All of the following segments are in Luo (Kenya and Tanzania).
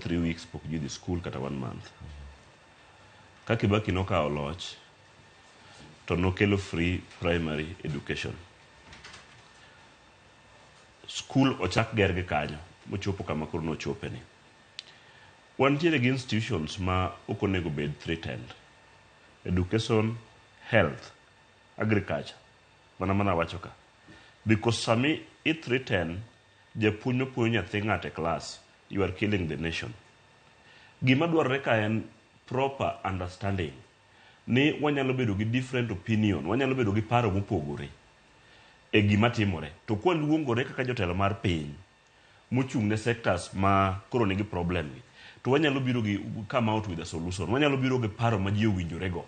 3 weeks pok ji odhi school kata one month. Ka Kibaki nokawo loch to nokelo free primary education. School ochak ger gi kanyo mochopo kama koro nochope ni. Wantiere gi institutions ma ok onego bed threatened. Education, health, agriculture. Mana mana wacho ka. Because sami i threaten japuonj mapuonjo nyathi ng'ato e class, you are killing the nation. Gima dwarore ka en proper understanding ni wanyalo bedo gi different opinion, wanyalo bedo gi paro mopogore e gima timore. To kwaluongore kaka jotelo mar piny mochung' ne sectors ma koro nigi problem gi, to wanyalo biro gi come out with a solution. Wanyalo biro gi paro ma ji owinjore go.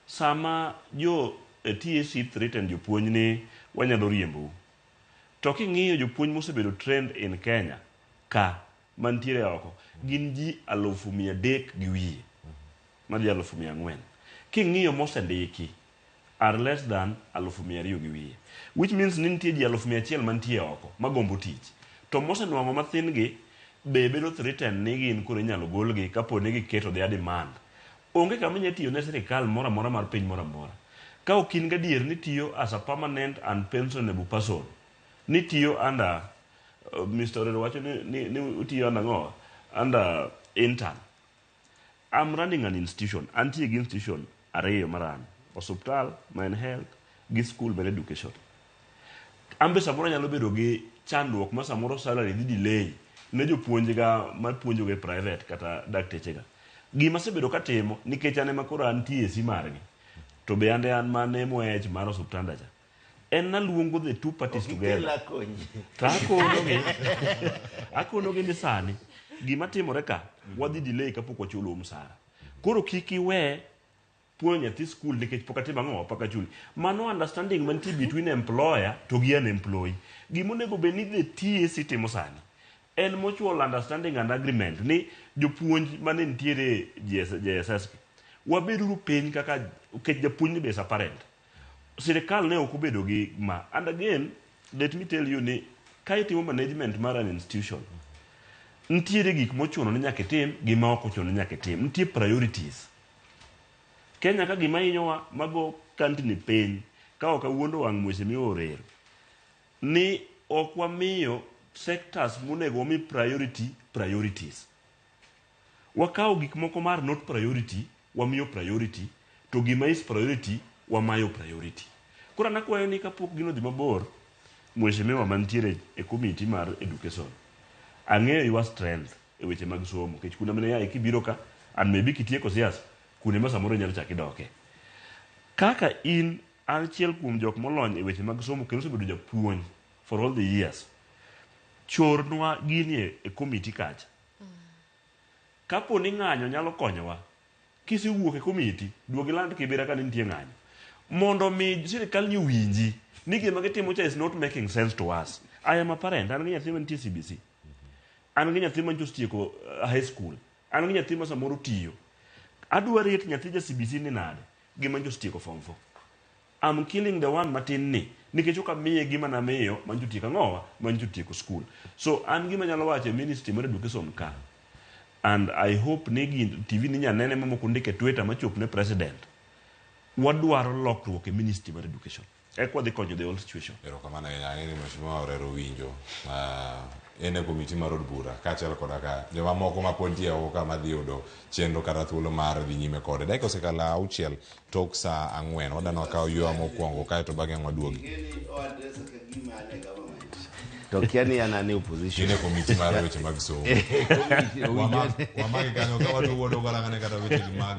Sama jo TSC threaten jopuonj ni wanyalo riembou, to king'iyo jopuonj mosebedo trained in Kenya ka mantiere oko gin ji 300,000 gi wiye madhi 400,000. King'iyo mosendiki are less than 200,000 gi wiye, which means ni nitie ji 100,000 mantie oko magombo tich to mosenwang'o mathin gi be bedo threatened ni gin koro inyalo golgi kapo ni giketo their demand. Onge kama inya tiyo ne sirikal moro amora mar piny moro amora ka ok in gadier ni tiyo as a permanent and pensionable person ni tiyo under Mr. Orero wacho ni utiyo under ng'o, under intern. I'm running an institution. Antie gi institution ariyo maran. Osuptal ma en health gi school ma en education. An be samoro anyalo bedo gi chandruok ma samoro salary dhi delay ne jopuonj ga mapuonjo ga e private kata dakteche ga. Gima asebedo katimo nikech an ema koro an TSC margi to be ande an mane MOH mar osuptanda cha. En naluongo the two parties together. Akonyi. To akonogi ni sani gima timore ka wadhi delay kapok wachulo msara. Koro kik iwe puonjo nyathi skul nikech pok atimo ang'o, pok achuli. Mano understanding mantie between employer to gi an employee. Gimonego bed ni the TSC timo sani en mutual understanding and agreement ni jopuonj mane nitiere JSS gi wabeduru piny kaka nikech japuonj ni be is a parent. Sirikal ne ok obedo gi ma. And again, let me tell you ni ka itimo management mar an institution, nitiere gik mochuno ni nyaka itim gi ma ok ochuno ni nyaka itim. Nitie priorities. Kenya ka gima hinyowa mago country ni piny ka ok awuondo wang' mheshimiwa Orero ni ok wamiyo sectors monego wami priority priorities. Wakawo gik moko mar not priority wamiyo priority to gima is priority wamayo priority. Koro an akwayo ni kapok gino odhi mabor, mheshimiwa mantiere e committee mar education, ang'eyo your strength e weche mag somo nikech kuonde mane yaye kibiro ka and maybe kitieko siasa kuonde ma samoro inyalo chak idoke. Kaka in achiel kuom jok molony e weche mag somo kendo osebedo japuonj for all the years, chornwa gini e committee kacha. Kapo ni ng'anyo nyalo konyowa, kisewuok e committee, duog iland Kibera ka ne nitie ng'anyo. Mondo mi sirikal ni owinji ni gima gitimo cha is not making sense to us. I am a parent, an gi nyathi mantie CBC. An gi nyathi mancho otieko high school. An gi nyathi ma samoro tiyo. Adwa rate nyathi ja CBC ni nade gi mancho otieko form 4. I'm killing the one matin ni nikech ok amiye gima namiyo mancho otieko ang'owa mancho otieko school. So an gima nyalo wacho e ministry mar education ka and I hope ni gin TV ni nyanene mamoko ndike e Twitter machop ne president. Wadwaro lokruok e ministry mar education. Eka wadhi konyo the whole situation. Erokamano ahinya. Ang'e ni mheshimiwa Orero winjo. En e komiti mar od bura kaachiel koda ka jomamoko ma pod nitie oko ka madhi yudo chenro kata thuolo mar dhi nyime kode. Dakika osekalo 6 tok saa 4. Wadwa wakaw ywa mokwongo kaeto bang'e ang' waduogi. Ingeni o address ka gima an e government. To kia ni an an e opposition. In e komiti mar weche mag somo. Committee, owinjore. Wamaki kanyo ka watu wuodo galang'ane kata weche mag